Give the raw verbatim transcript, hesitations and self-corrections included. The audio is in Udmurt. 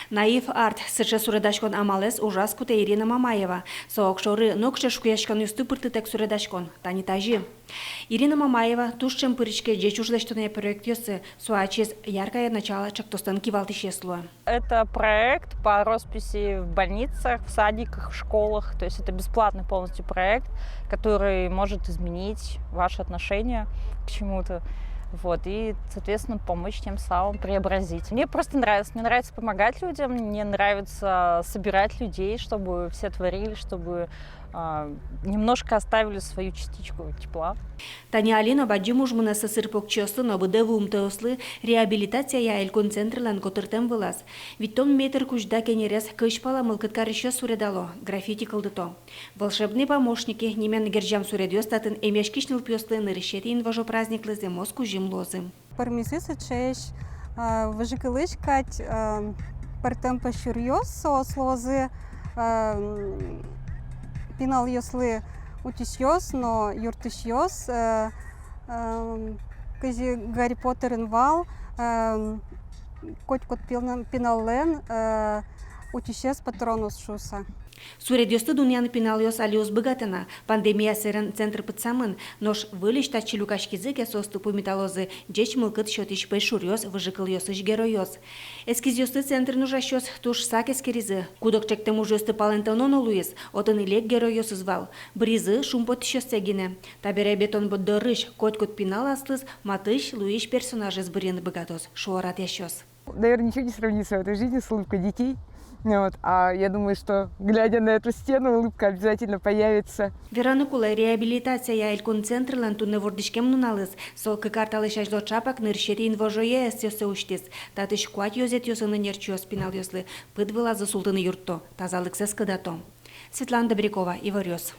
Наив арт — сыӵе суредаськон амалэз ужаз кутэ Ирина Мамаева. Со огшоры нокыӵе шугъяськонъёсты пыртытэк суредаськон. Тани тазьы. Ирина Мамаева туж ӵем пыриське ӟеч уж лэсьтонъя проектъёсы. Со ачиз «Яркое начало» ӵектослэн кивалтӥсез луэ. Это проект по росписи в больницах, в садиках, в школах. То есть это бесплатный полностью проект, который может изменить ваше отношение к чему-то. Вот, и, соответственно, помочь тем самым преобразить. Мне просто нравится. Мне нравится помогать людям, мне нравится собирать людей, чтобы все творили, чтобы а, немножко оставили свою частичку тепла. Тани али но бадӟым уж мынэ сӧсыр покчиослы но быдэ вуымтэослы реабилитацияя элькун центрлэн котыртэм вылаз. Витьтон метр кузьда кенерез кызь пала мылкыд карисьёс суредало, граффити кылдыто. «Волшебные помощники» нимен герӟам суредъёс татын эмъяськись нылпиослы нырысетӥ инвожо праздниклы зэмос кузьым луозы. Пӧрмизы сыӵеесь, а, выжыкылысь кадь, а, пӧртэм пӧйшуръёс, соос луозы, а, м, пиналъёслы утисьёс но юрттӥсьёс, а, а, кызьы Гарри Поттерын вал, а, котькуд пина-, пиналлэн, а, утисез, патронэз шуыса. Суредъёсты дунъяны пиналъёс али уз быгатэ на. Пандемия сэрен центр пытсамын, нош выльысь татчы люкаськизы ке, соосты пумиталозы ӟеч мылкыд сётӥсь пӧйшуръёс, выжыкылъёсысь геройёс. Эскизъёсты центрын ужасьёс туж сак эскеризы. Куд-ог ӵектэм ужъёсты палэнтоно но луиз, отын лек геройёсыз вал. Быръизы шумпоттӥсьёссэ гинэ. Табере бетон борддорысь котькуд пинал аслыз матысь луись персонажез быръыны быгатоз, шуо радъясьёс. Наверное, ничего не сравнится в этой жизни с улыбкой детей. Ну вот. А я думаю, что, глядя на эту стену, улыбка обязательно появится. Вераны кулэ, реабилитацияя элькун центрлэн туннэ вордӥськем нуналыз. Со кык ар талэсь азьло ӵапак нырысетӥ инвожое ӧсъёссэ усьтӥз. Татысь куать ёзэтъёсын ӧнерчиос пиналъёслы пыд вылазы султыны юртто, тазалыксэс кыдато. Светлана Добрякова, «Иворъёс».